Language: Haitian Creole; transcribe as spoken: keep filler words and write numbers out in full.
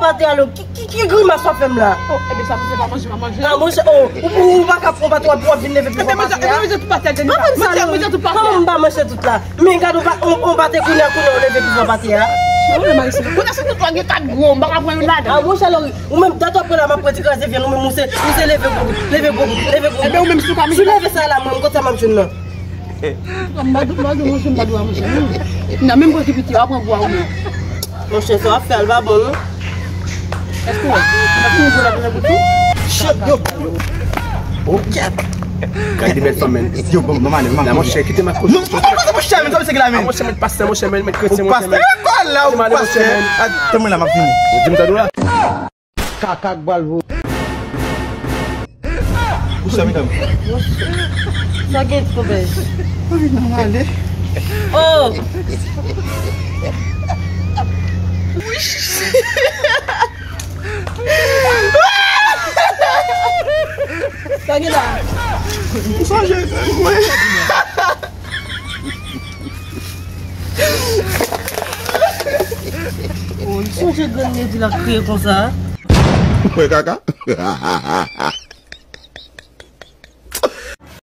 Pate a, ki, ki, ki grimas w ap fè m la? Oh, ebyen sa, se pa manje, pa manje. Ah, monchè, oh, ou, ou, ou pa ka pran pate w ap, w ap vin leve pi fò pate a. Ebyen, manje tout pate a, Jennifer. Manje tout pate. Kòman m pa manje tout la? Men gade, on pa, on, on pate kounye a, kounye a, ou leve pi fò pate a. Kounye a se tout la gen kat gwo, m pa ka pran youn ladan. Ah, monchè, Lori, ou menm, dat w ap pran la, m ap pran ti kraze vyann, ou menm, ou se, ou se leve gwo bout, leve gwo bout, leve gwo bout. Ebyen, ou menm, si w pa manje. Si w leve sa la, mwen, m konn sa m ap jwenn nan. M pa dou, m pa dou, monchè, m pa dou a, monchè. Nan menm pran ki piti, w ap pran gwo a ou menm. Monchè, sa w ap fè a, l pa bon, non. Èske w wè? Sa fini gwo la, mwen, pou tou. Shit, yo. Ok. Gade bèl fanm, men. Yo, bon, bon, ale, bon, ale. Monchè, kite m ak koze. Non, non, non, monchè, men, sa, se ki la, men. Ah, monchè, men, pastè, monchè, men, men, kretyen, monchè, men. Pastè, kòl la, ou pastè. Ou di m tande w la. Kaka k bal vo. Kousa, medam? Sa gen konpè? Anvi nan ale. Oh! Sa gen la? Ou sonje mwen? Oh, ou sonje grann Nedi la kriye konsa? Mwen kaka.